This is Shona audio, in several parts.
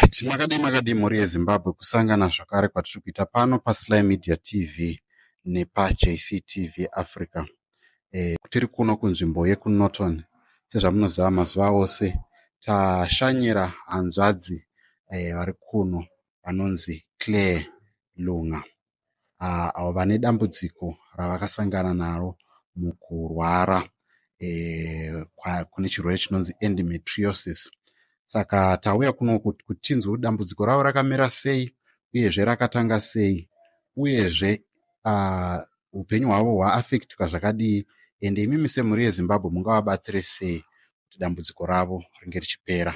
Right, makadii makadii mhuri yeZimbabwe? Kusangana zvakare kwatiri kuita pano paSly Media TV nepaJCTV Africa. Tiri kuno kunzvimbo yekuNorton. Sezvamunoziva, mazuva ose tashanyira hanzvadzi vari kuno vanonzi Claire Lunga, avo vane dambudziko ravakasangana naro mukurwara kune chirwere chinonzi endometriosis. Saka tauya kuno kuti tinzwe kuti dambudziko ravo rakamira sei, uyezve rakatanga sei, uyezve upenyu hwavo hwaaffectwa zvakadii, ende imimi semhuri yeZimbabwe mungavabatsire sei kuti dambudziko ravo ringe richipera.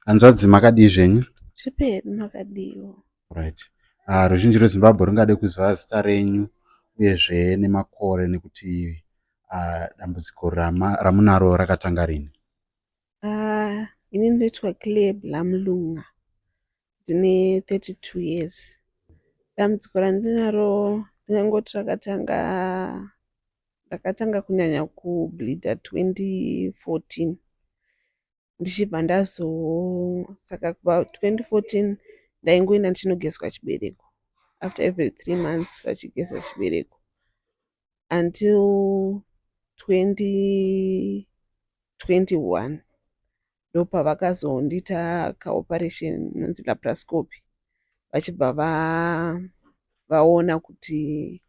Hanzvadzi, makadii zvenyu? Chipedu, makadiwo? Right. Ruzhinji rweZimbabwe rungade kuziva zita renyu, uyezve nemakore, nekuti dambudziko ramunaro rakatanga rini. Ini ndinoitwa Claire Blamlunga, ndine 32 years. Dambudziko randinaro ndingangoti rakatanga, ndakatanga kunyanya kubleedha 2014, ndichibva ndazo, saka kubva 2014 ndaingoenda ndichinogezwa chibereko after every 3 months, vachigeza chibereko until 2021, ndopavakazondiita kaoperation inonzi laparoscopy, vachibva vaona kuti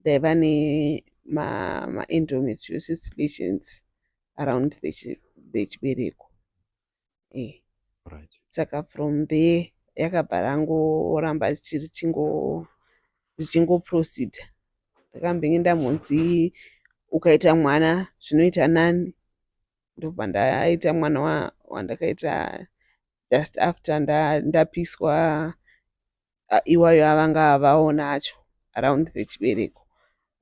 ndaiva nemaendometriosis lesions around the chibereko. Saka from there yakabva rangoramba richingoproceeda. Ndakambenge ndambonzi ukaita mwana zvinoita nani, ndobva ndaita mwana wandakaita just after ndapiswa iwayo avanga vaona acho around the chibereko,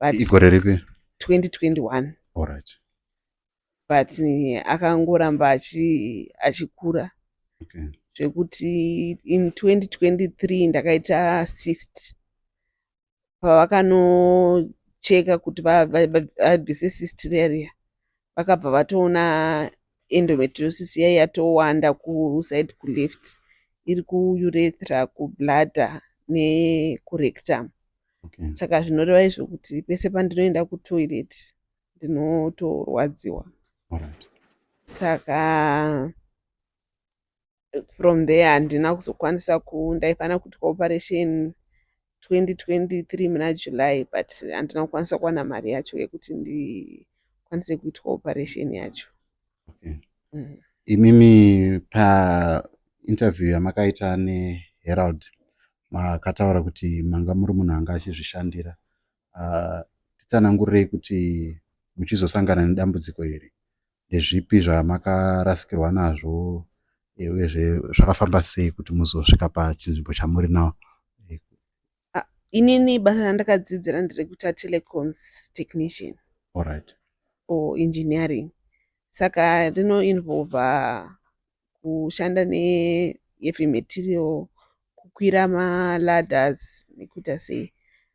but Igore ripi? 2021. Alright. But akangoramba achikura zvekuti in 2023 ndakaita cyst. Pavakanocheka kuti vabvise cyst riya riya, vakabva vatoona endometriosis yai yatowanda kuside kuleft, iri kuurethra, kubladder nekurectum. Saka zvinoreva izvo kuti pese pandinoenda kutoilet ndinotorwadziwa. Saka from there handina kuzokwanisa ku, ndaifanira kuitwa operation 2023 muna July, but handina kukwanisa kuwana mari yacho yekuti ndikwanise kuitwa operation yacho. Imimi painterview yamakaita neHerald makataura kuti manga muri munhu anga achizvishandira. Titsanangurirei kuti muchizosangana nedambudziko iri, ndezvipi zvamakarasikirwa nazvo, uyezve zvakafamba sei kuti muzosvika pachinzvimbo chamuri nawo? Inini basa randakadzidzira nderekuita telecoms technician or engineering. Saka rinoinvolva kushanda neheavy material, kukwira maladders nekuita sei.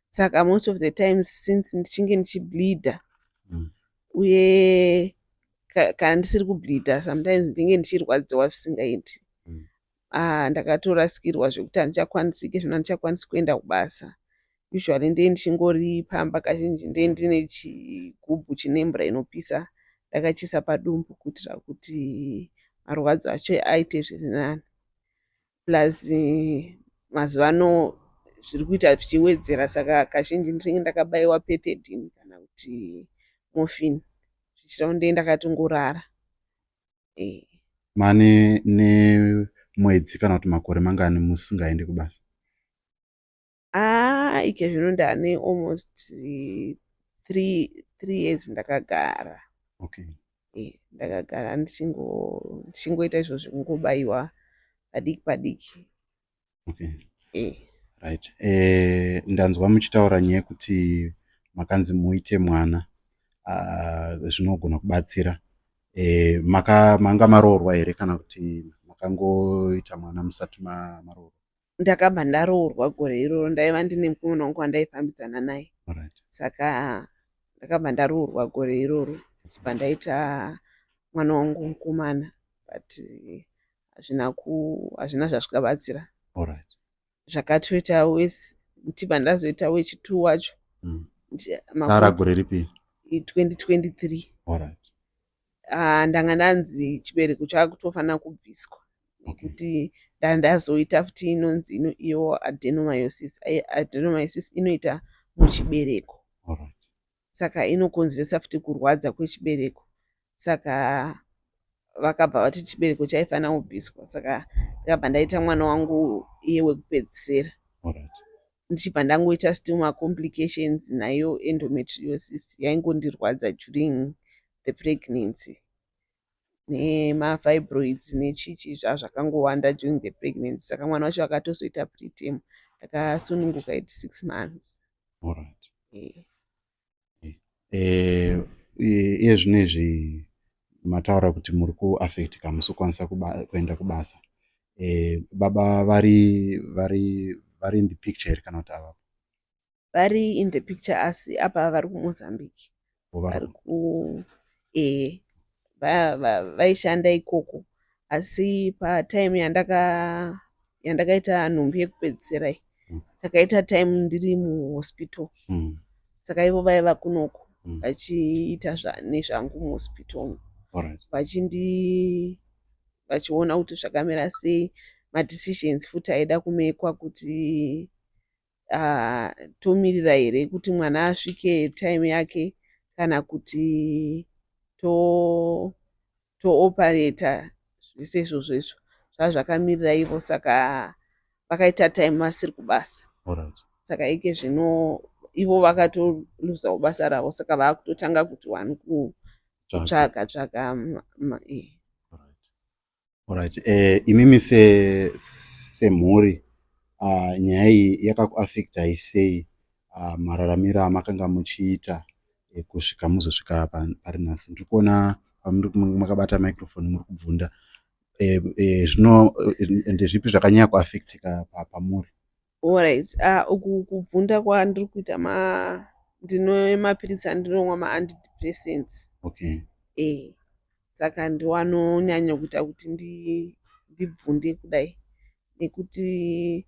Saka most of the times, since ndichinge ndichibleedha, uye kana ndisiri kubleedha, sometimes ndinge ndichirwadziwa zvisingaiti. Ndakatorasikirwa zvekuti handichakwanisi zvino, handichakwanisi kuenda kubasa. Usually ndee ndichingori pamba, kazhinji ndee ndine chigubhu chine mvura inopisa ndakachiisa padumbu kuitira kuti marwadzo acho aite zviri nani. Plus mazuva ano zviri kuita zvichiwedzera, saka kazhinji ndinenge ndakabaiwa pethidine kana kuti morphine, zvichireva kuti ndee ndakatongorara. Mane nemwedzi kana kuti makore mangani musingaendi kubasa? Aa, ike zvino ndane almost 3 years ndakagara. Ndakagara ndichingoita izvo zvekungobaiwa padiki padiki. Right. Ndanzwa muchitaura nyaya yekuti makanzi muite mwana, zvinogona kubatsira. Manga maroorwa here kana kuti makangoita mwana musati maroorwa? Ndakabva ndaroorwa gore iroro. Ndaiva ndine mukomana wangu wandaifambidzana naye. Saka ndakabva ndaroorwa gore iroro, ndichibva ndaita mwana wangu mukomana, but Hazvina zvazvikabatsira. Zvakatoita worse, ndichibva ndazoita wechi2 wacho. Rara gore ripi? 2023. Ndanga ndanzi chibereko chakutofanira kubviswa nekuti ndandazoita futi inonzi iyo adenomyosis. Adenomyosis inoita muchibereko, saka inokonzeresa futi kurwadza kwechibereko. Saka vakabva vati chibereko chaifanira kubviswa, saka ndakabva ndaita mwana wangu iye wekupedzisira. Ndichibva ndangoita still macomplications nayo endometriosis yaingondirwadza during the pregnancy, nemafibroids nechichi, zvazvakangowanda during the pregnancy. Saka mwana wacho akatozoita preterm, ndakasununguka at 6 months. Iye zvino izvi mataura kuti muri kuaffectika, hamusi kukwanisa kuenda kubasa. Baba vari in the picture here kana kuti havapo? Vari in the picture, asi apa vari kuMozambique. Vari ku vaishanda ikoko, asi patime yandakaita nhumbi yekupedzisira iyi, takaita time ndiri muhospital. Saka ivo vaiva kunoko vachiita nezvangu muhospital, vachiona kuti zvakamira sei, madecisions futi aida kumekwa kuti tomirira here kuti mwana asvike time yake kana kuti tooperata. Zvese izvozvo izvo zvava zvakamirira ivo, saka vakaita time vasiri kubasa. Saka ike zvino ivo vakatoluzawo basa ravo, saka vaakutotanga kuti wani kutsvaga tsvaga. Alright. Imimi semhuri, nyaya iyi yakakuaffectai sei mararamiro amakanga muchiita kusvika muzosvika pari nhasi? Ndiri kuona makabata microphone muri kubvunda. Zvino ndezvipi zvakanyanya kuaffectika pamuri? Alright, uku kubvunda kwandiri kuita, ndine mapiritsi andinomwa, maantidepressants. Saka ndiwo anonyanya kuita kuti ndibvunde kudai, nekuti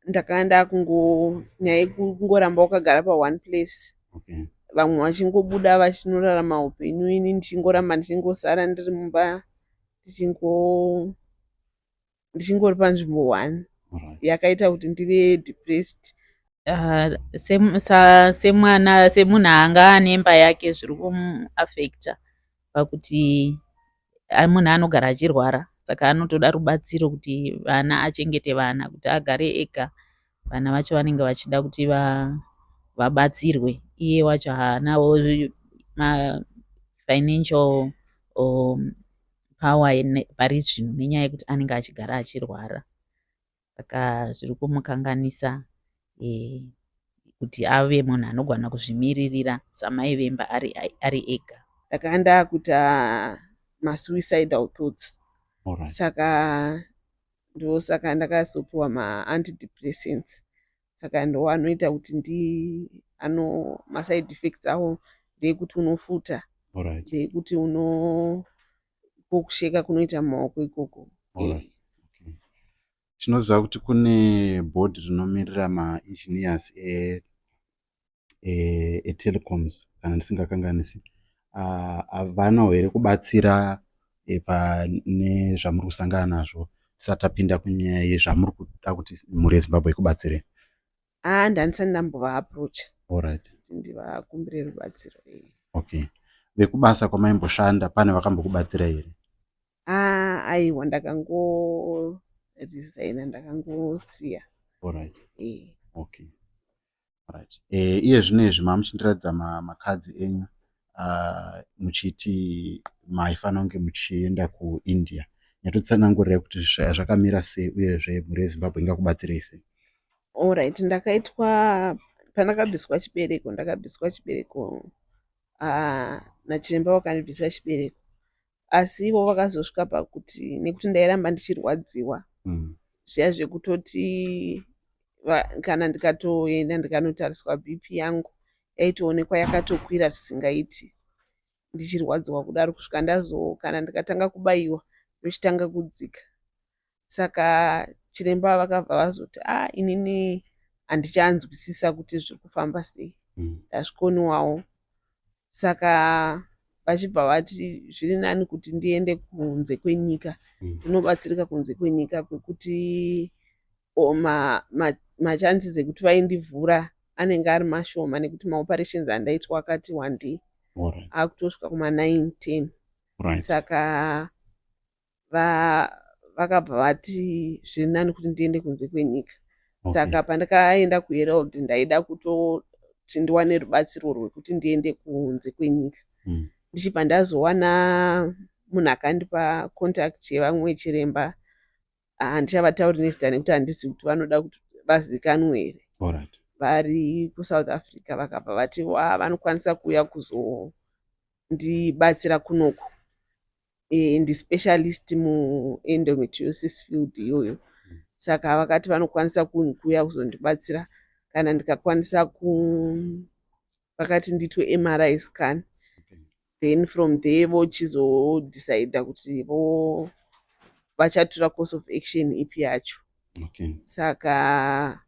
ndakanga ndakungo nyaya yekungoramba wakagara paone place, vamwe vachingobuda vachinorarama upenyu, ini ndichingoramba ndichingosara ndiri mumba, ndichingori panzvimbo one, yakaita kuti ndive depressed. Semwana, semunhu anga ane imba yake, zviri kumuaffecta pakuti munhu anogara achirwara, saka anotoda rubatsiro kuti vana achengete vana, kuti agare ega. Vana vacho vanenge vachida kuti vabatsirwe, iye wacho haanawo mafinancial power pari zvino nenyaya yekuti anenge achigara achirwara, saka zviri kumukanganisa kuti ave munhu anogona kuzvimiririra samai vemba ari ega. Ndakanga ndakuita masuicidal thoughts. Saka ndosaka ndakazopiwa maantidepressants, saka ndo anoita kuti ndi ano maside effects awo ndeyekuti unofuta, ndeyekuti uno kokusheka kunoita mumaoko ikoko. Okay. Tinoziva kuti kune bhodhi rinomirira maengineers etelecoms, kana ndisingakanganisi. Havanawo here kubatsira pane zvamuri kusangana nazvo, tisati tapinda kunyaya yezvamuri kuda kuti mhuri yeZimbabwe ikubatsire? Aa, ndandisati ndambovaapproacha kuti ndivakumbire rubatsiro. Okay, vekubasa kwamaimboshanda pane vakambokubatsira here? Aa, aiwa, ndakangoresigna, ndakangosiya. Okay, alright. Iye zvino izvi mamuchindiratidza macards enyu, muchiti maifanira kunge muchienda kuIndia. Nyatotsanangurirai kuti zvakamira sei, uyezve mhuri yeZimbabwe ingakubatsirei sei? Alright, ndakaitwa pandakabviswa chibereko, ndakabviswa chibereko nachiremba vakandibvisa chibereko, asi ivo vakazosvika pakuti nekuti ndairamba ndichirwadziwa zviya zvekutoti kana ndikatoenda ndikanotariswa BP yangu yaitoonekwa yakatokwira zvisingaiti, ndichirwadziwa kudaro, kusvika ndazo kana ndikatanga kubayiwa. Yochitanga kudzika. Saka chiremba vakabva vazoti, "A, inini handichanzwisisa kuti zviri kufamba sei." Ndazvikoniwawo. Saka vachibva vati zviri nani kuti ndiende kunze kwenyika, ndinobatsirika kunze kwenyika, kwekuti machances ekuti vaindivhura anenge ari mashoma, nekuti maoperations andaitwa akati wandei, akutosvika kuma9, 10. Saka vakabva vati zviri nani kuti ndiende kunze kwenyika. Saka pandakaenda kuHerald, ndaida kutoti ndiwane rubatsiro rwekuti ndiende kunze kwenyika. Ndichibva ndazowana munhu akandipa contact yevamwe chiremba. Handichavatauri nezita nekuti handisi kuti vanoda kuti vazikanwe here. Vari kuSouth Africa. Vakabva vati wa vanokwanisa kuuya kuzondibatsira kunoku. Ndispecialist muendometriosis field iyoyo. Saka vakati vanokwanisa kuuya kuzondibatsira kana ndikakwanisa ku vakati ndiitwe MRI scan. Then from there vochizodecida kuti vo vachatora course of action ipi yacho. Saka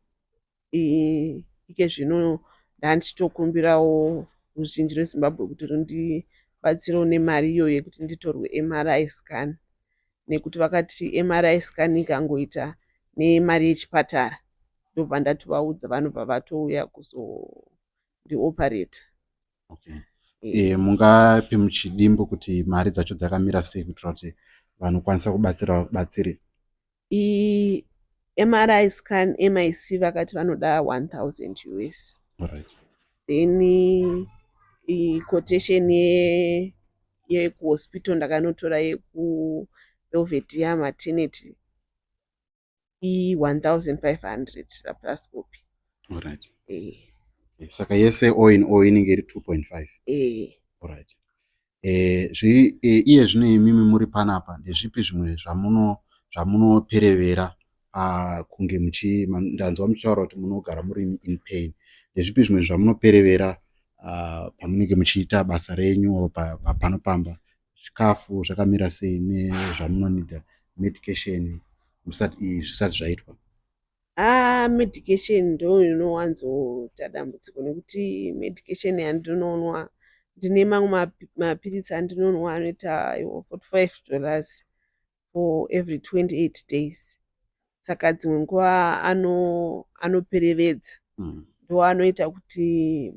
ike zvino ndandichitokumbirawo ruzhinji rweZimbabwe kuti rundibatsirewo nemari iyoyo yekuti nditorwe MRI scan, nekuti vakati MRI scan ikangoita nemari yechipatara, ndobva ndatovaudza, vanobva vatouya kuzondioperata. Mungape muchidimbu kuti mari dzacho dzakamira sei, kuitira kuti vanokwanisa kubatsira vabatsire? MRI scan MIC vakati vanoda 1000 US. Then quotation yekuhospital ndakanotora yekuBelvedere Maternity i1500 laparoscopy. Saka yese all in all inenge iri 2.5? Eh. Alright. Iye zvino imimi muri panapa, ndezvipi zvimwe zvamunoperevera kunge muchi ndanzwa muchitaura kuti munogara muri in pain. Ndezvipi zvimwe zvamunoperevera pamunenge muchiita basa renyu pano pamba? Chikafu zvakamira sei nezvamunonida, medication, zvisati zvaitwa? Ah, medication ndo inowanzoita dambudziko, nekuti medication yandinonwa, ndine mamwe mapiritsi andinonwa anoita iwo $45 for every 28 days. Saka dzimwe nguva anoperevedza. Ndo anoita kuti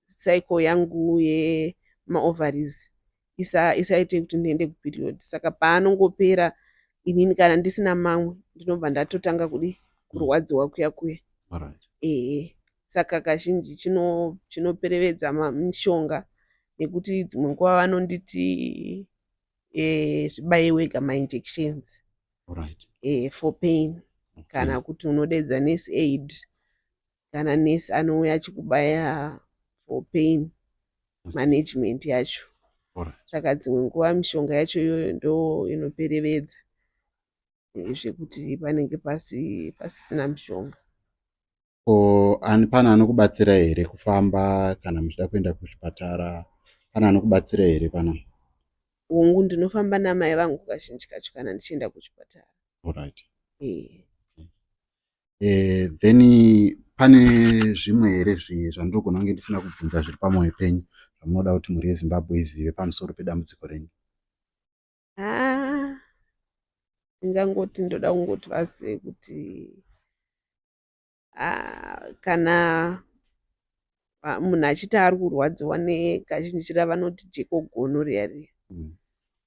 cycle yangu yemaovaries isaite kuti ndiende kuperiod. Saka paanongopera, inini kana ndisina mamwe, ndinobva ndatotanga kudi kurwadziwa kuya kuya. Ehe, saka kazhinji chinoperevedza mishonga, nekuti dzimwe nguva vanonditi zvibaye wega mainjections for pain, kana kuti unodedza nurse aid kana nurse anouya achikubaya for pain management yacho. Saka dzimwe nguva mishonga yacho iyoyo ndo inoperevedza, zvekuti panenge pasisina mishonga. Ko pane anokubatsira here kufamba kana muchida kuenda kuchipatara? Pane anokubatsira here panapa? Hongu, ndinofamba namai vangu kazhinji kacho kana ndichienda kuchipatara. Eh. Then pane zvimwe here zvandinogona kunge ndisina kubvunza zviri pamwoyo penyu, zvamunoda kuti mhuri yeZimbabwe izive pamusoro pedambudziko renyu? Ah, ndingangoti ndoda kungoti vazive kuti, ah, kana munhu achiti ari kurwadziwa nekazhinji ravanoti jekogono riya riya,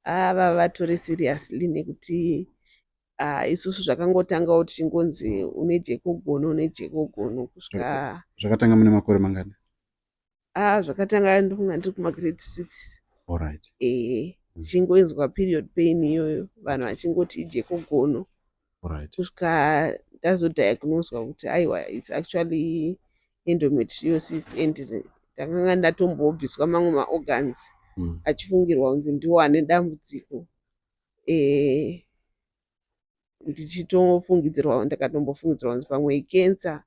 ava vatore seriously, nekuti, ah, isusu zvakangotangawo tichingonzi une jekogono, une jekogono, kusvika Zvakatanga mune makore mangani? Ah, zvakatanga ndofunga ndiri kumagrade 6. Ehe, ndichingoinzwa period pain iyoyo, vanhu vachingoti ijekogono, kusvika ndazodiagnoswa kuti aiwa, it's actually endometriosis, and ndakanga ndatombobviswa mamwe maorgans achifungirwa kunzi ndiwo ane dambudziko. Ndichitofungidzirwa, ndakatombofungidzirwa kunzi pamwe icancer,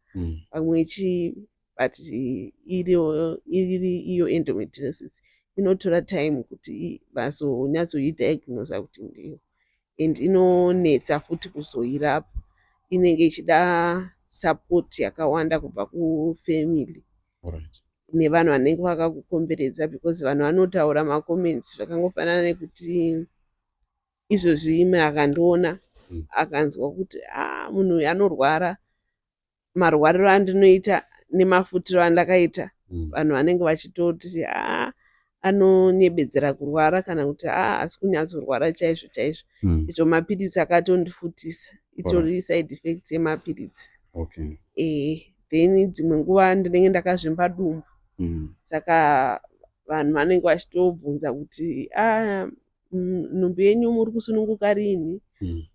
pamwe chii, but iri iyo endometriosis. Inotora time kuti vazonyatsoidiagnosa kuti ndiyo, and inonetsa futi kuzoirapa. Inenge ichida support yakawanda kubva kufamily nevanhu vanenge vakakukomberedza, because vanhu vanotaura macomments. Zvakangofanana nekuti izvozvi imwe akandiona, akanzwa kuti a munhu uyu anorwara, marwariro andinoita nemafutiro andakaita, vanhu vanenge vachitoti a anonyebedzera kurwara, kana kuti a asi kunyatsorwara chaizvo chaizvo. Izvo mapiritsi akatondifutisa, itori side effects yemapiritsi. Then dzimwe nguva ndinenge ndakazvimba dumbu, saka vanhu vanenge vachitobvunza kuti a nhumbu yenyu muri kusununguka rini?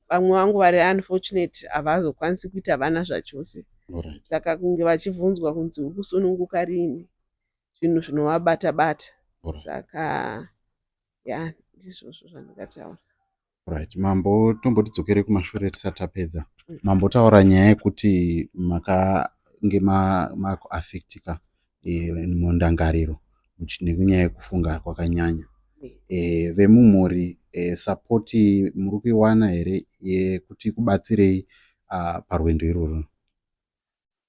Vamwe vangu vari unfortunate, havazokwanisi kuita vana zvachose. Saka kunge vachibvunzwa kunzi uri kusununguka rini, zvinhu zvinovabata bata. Saka ya, ndizvozvo zvandingataura. Right, mambo, tomboti dzokere kumashure tisati tapedza. Mambotaura nyaya yekuti makange makuaffectika mundangariro nekunyaya yekufunga kwakanyanya. Vemumhuri, support muri kuiwana here yekuti kubatsirei parwendo irworwo?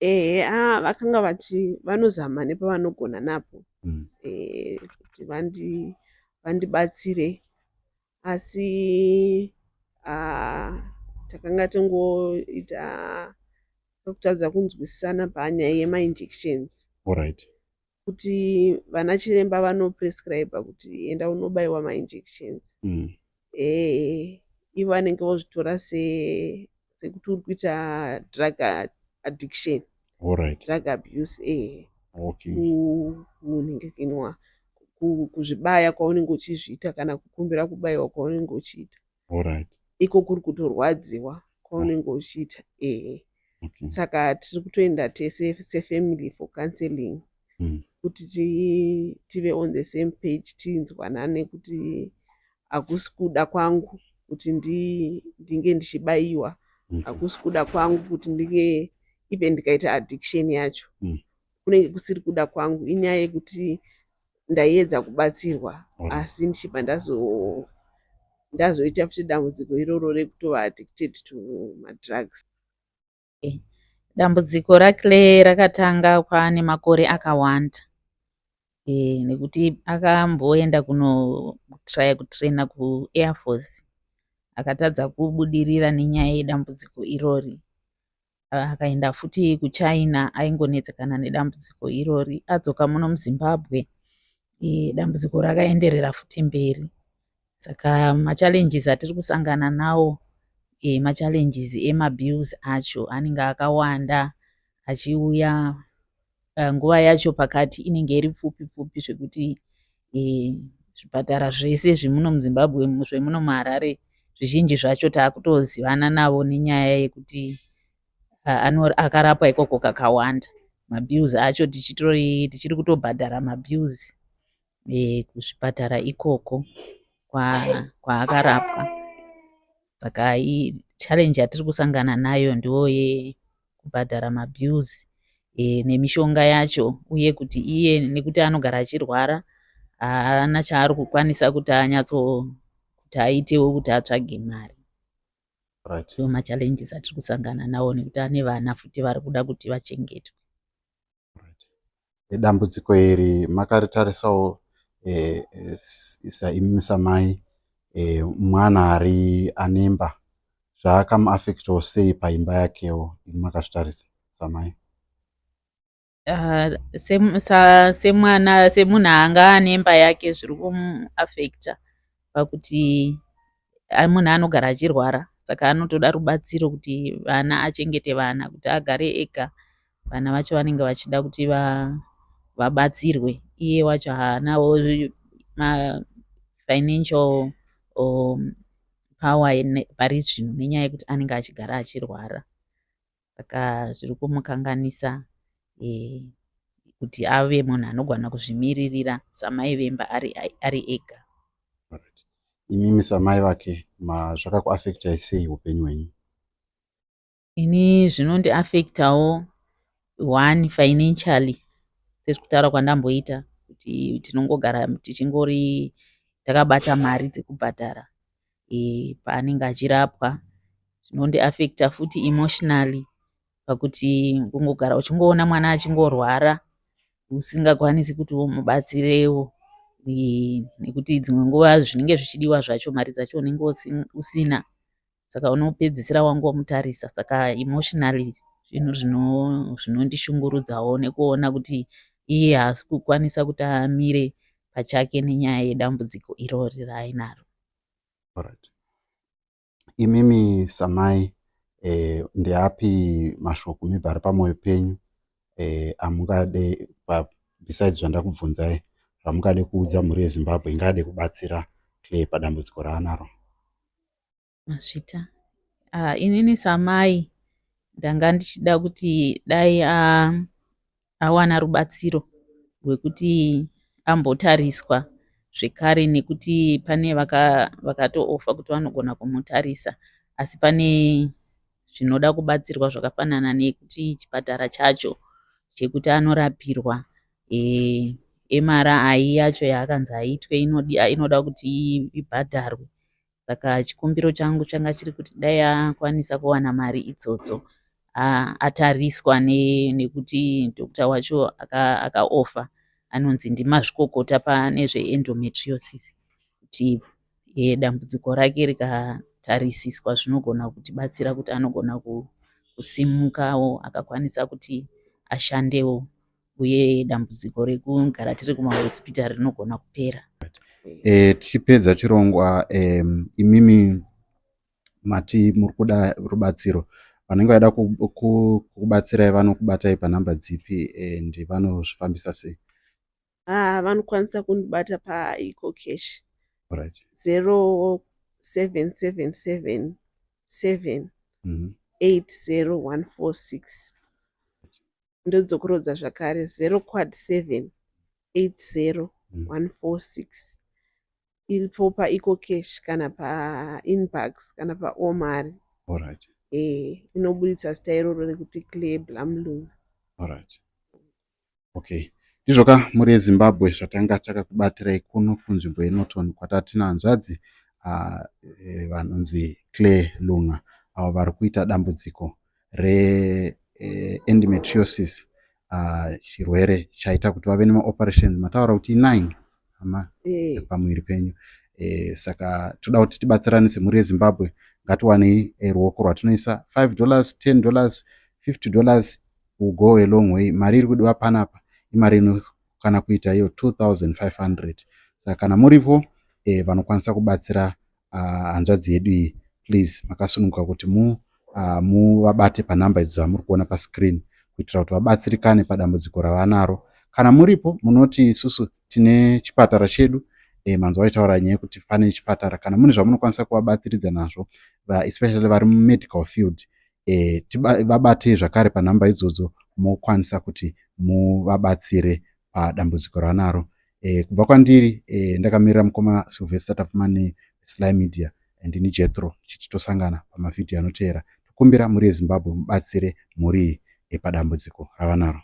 Ehe, a vakanga vachi vanozama nepavanogona napo kuti vandibatsire, asi takanga tongoita kutadza kunzwisisana panyaya yemainjections, kuti vana chiremba vanoprescribe kuti enda unobayiwa mainjections. Ivo vanenge vozvitora sekuti uri kuita drug addiction, drug abuse, ehe. Kunhingikinwa kuzvibaya kwaunenge uchizviita kana kukumbira kubayiwa kwaunenge uchiita, iko kuri kutorwadziwa kwaunenge uchiita, ehe. Saka tiri kutoenda tese sefamily for counseling kuti tive on the same page, tinzwanane kuti hakusi kuda kwangu kuti ndinge ndichibayiwa, hakusi kuda kwangu kuti ndinge, even ndikaita addiction yacho, kunenge kusiri kuda kwangu. Inyaya yekuti ndaiedza kubatsirwa, asi ndichibva ndazoita futi dambudziko iroro rekutova addicted to madrugs. Dambudziko raClay rakatanga kwaane makore akawanda, nekuti akamboenda kunotraya kutraina kuAir Force, akatadza kubudirira nenyaya yedambudziko irori. Akaenda futi kuChina, aingonetsekana nedambudziko irori. Adzoka muno muZimbabwe, dambudziko rakaenderera futi mberi. Saka machallenges atiri kusangana nawo, machallenges emabills acho anenge akawanda achiuya. Nguva yacho pakati inenge iri pfupi pfupi, zvekuti zvipatara zvese zvemuno muZimbabwe, zvemuno muHarare, zvizhinji zvacho taakutozivana navo nenyaya yekuti akarapwa ikoko kakawanda. Mabills acho tichiri kutobhadhara mabills kuzvipatara ikoko kwaakarapwa. Saka challenge yatiri kusangana nayo ndo yekubhadhara mabills nemishonga yacho, uye kuti iye nekuti anogara achirwara, haana chaari kukwanisa kuti anyatso kuti aitewo kuti atsvage mari. Ndo machallenges atiri kusangana nawo, nekuti ane vana futi vari kuda kuti vachengetwe. Dambudziko iri makaritarisawo saimi samai, mwana ari anemba, zvaakamuaffectawo sei paimba yakewo, imi makazvitarisa samai? Semwana, semunhu anga ane imba yake, zviri kumuaffecta pakuti munhu anogara achirwara, saka anotoda rubatsiro kuti vana achengete vana, kuti agare ega. Vana vacho vanenge vachida kuti vabatsirwe, iye wacho haanawo mafinancial power pari zvino, nenyaya yekuti anenge achigara achirwara. Saka zviri kumukanganisa kuti ave munhu anogona kuzvimiririra samai vemba ari ega. Imimi samai vake, zvakakuaffectai sei upenyu hwenyu? Ini zvinondiaffectawo one, financially, sezvekutaura kwandamboita, kuti Kuti tinongogara tichingori takabata mari dzekubhadhara paanenge achirapwa. Zvinondiafecta futi emotionally pakuti kungogara uchingoona mwana achingorwara usingakwanisi kuti umubatsirewo, nekuti dzimwe nguva zvinenge zvichidiwa zvacho mari dzacho unenge usina, saka unopedzisira wangomutarisa. Saka emotionally zvinhu zvinondishungurudzawo nekuona kuti iye haasi kukwanisa kuti amire pachake nenyaya yedambudziko irori raainaro. Alright. Imimi samai, ndeapi mashoko maybe ari pamwoyo penyu amungade, besides zvandakubvunzai, zvamungade kuudza mhuri yeZimbabwe ingade kubatsira Claire padambudziko raanaro? Mazvita. Inini samai ndanga ndichida kuti dai awana rubatsiro rwekuti ambotariswa zvekare, nekuti pane vakatoofa kuti vanogona kumutarisa, asi pane zvinoda kubatsirwa zvakafanana nekuti chipatara chacho chekuti anorapirwa, MRI yacho yaakanzi aitwe inoda kuti ibhadharwe. Saka chikumbiro changu changa chiri kuti dai akwanisa kuwana mari idzodzo, atariswa, nekuti doctor wacho akaofa anonzi ndimazvikokota pane zveendometriosis, kuti dambudziko rake rikatarisiswa zvinogona kutibatsira kuti anogona kusimukawo akakwanisa kuti ashandewo, uye dambudziko rekugara tiri kumahosipitari rinogona kupera. Tichipedza chirongwa, imimi mati muri kuda rubatsiro. Vanenge vaida kubatsirai vanokubatai panhamba dzipi and vanozvifambisa sei? Vanokwanisa kundibata paEcoCash. 0777 7 80146. Ndodzokorodza zvakare, 0 quad 7 80 146. Iripo paEcoCash kana paInbox kana paOmari. Inoburitsa zita iroro rekuti Claire Blamlunga. Alright. Okay. Ndizvoka, mhuri yeZimbabwe, zvatanga takakubatirai kuno kunzvimbo yeNorton, kwatatina hanzvadzi vanonzi Claire Lunga, avo vari kuita dambudziko reendometriosis, chirwere chaita kuti vave nemaoperations, mataura kuti 9 hama, pamuviri penyu. Saka toda kuti tibatsirane semhuri yeZimbabwe. Ngatiwanei ruoko rwatinoisa, $5, $10, $50 will go a long way. Mari iri kudiwa panapa imari inokwana kuita iyo 2500. Saka kana muripo vanokwanisa kubatsira hanzvadzi yedu iyi, please makasununguka kuti muvabate panhamba idzo dzamuri kuona pascreen, kuitira kuti vabatsirikane padambudziko ravanaro. Kana muripo munoti isusu tine chipatara chedu, manzwa vaitaura nyaya yekuti pane chipatara, kana mune zvamunokwanisa kuvabatsiridza nazvo, especially vari mumedical field, vabatei zvakare panhamba idzodzo, mokwanisa kuti muvabatsire padambudziko ravanaro. Kubva kwandiri, ndakamirira mukoma Sylvester Tapfumani, Sly Media, ndini Jethro, tichiti tosangana pamavhidhiyo anoteera. Tokumbira mhuri yeZimbabwe mubatsire mhuri iyi padambudziko ravanaro.